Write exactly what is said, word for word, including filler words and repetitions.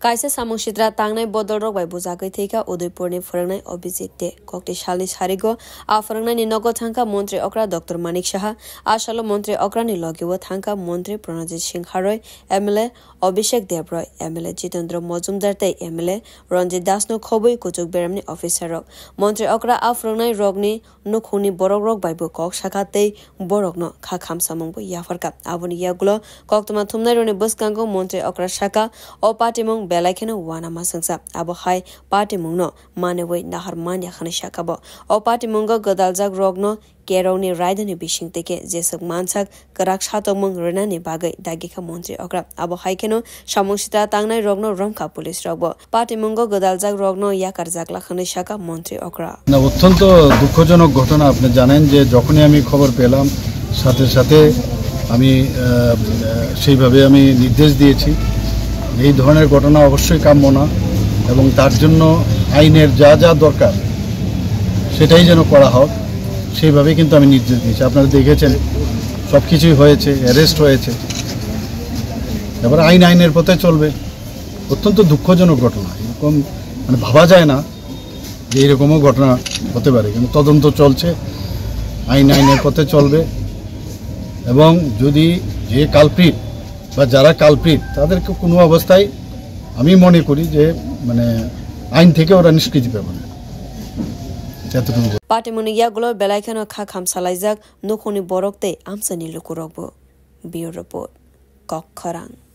Kaisa samung sitra tangnai bodolrok bai bujagwi thwikha Udaipurni phwrwngnai Abhijit De. Kokti salni sarigo a phwrwngnaini nogo thangkha Montri okra Doctor Manik Saha. A salo Montri okrani logio thangkha Montri Pranajit Singh Haroi, M L A Abhishek Deb Roy, M L A Jitendra Majumdar tei M L A Ranjit Dasno khobwi kuchuk beramni officerrok. Montri okra a phwrwngnairokni nukhungni borokrok bai bo kok sakha tei borokno kha khamsamung bo yapharkha. Aboni yagulo koktwma thumnairokni bwskango Montri okra sakha, o patimung belai kheno uanama swngsa. Abo hai patimungno manwi nahar manya hwnwi sakha bo. O patimungo gwdaljak rokno kerongni raidani bising teke jeswk mansak kwrak satokmung rwnani bagwi dagikha Montri okra. Abo hai kheno samung sitra tangnai rokno romkha police rokbo. Patimungo gwdaljak rokno yakarjak la hwnwi sakha Montri okra. না, অত্যন্ত দুঃখজনক ঘটনা। আপনি জানেন যে যখনই আমি খবর পেলাম, সাথে সাথে আমি, আহ, সেইভাবে আমি নির্দেশ দিয়েছি। এই ধরনের ঘটনা অবশ্যই কাম্য না এবং তার জন্য আইনের যা যা দরকার সেটাই যেন করা হোক, সেইভাবেই কিন্তু আমি নির্দেশ দিয়েছি। আপনারা দেখেছেন, সব কিছুই হয়েছে, অ্যারেস্ট হয়েছে। এবার আইন আইনের পথে চলবে। অত্যন্ত দুঃখজনক ঘটনা, এরকম মানে ভাবা যায় না যে এরকমও ঘটনা হতে পারে। কিন্তু তদন্ত চলছে, আইন আইনের পথে চলবে। এবং যদি যে কালপ্রিট বা যারা কালপ্রিট, তাদেরকে কোনো অবস্থায় আমি মনে করি যে মানে আইন থেকে ওরা নিষ্কৃতি পাবে না। এতটুকু বল- Patimungni yagulo belai kheno kha khamsalaijak nukhungni borok tei amchaini lukurokbo. Bureau Report, Kokkhorang.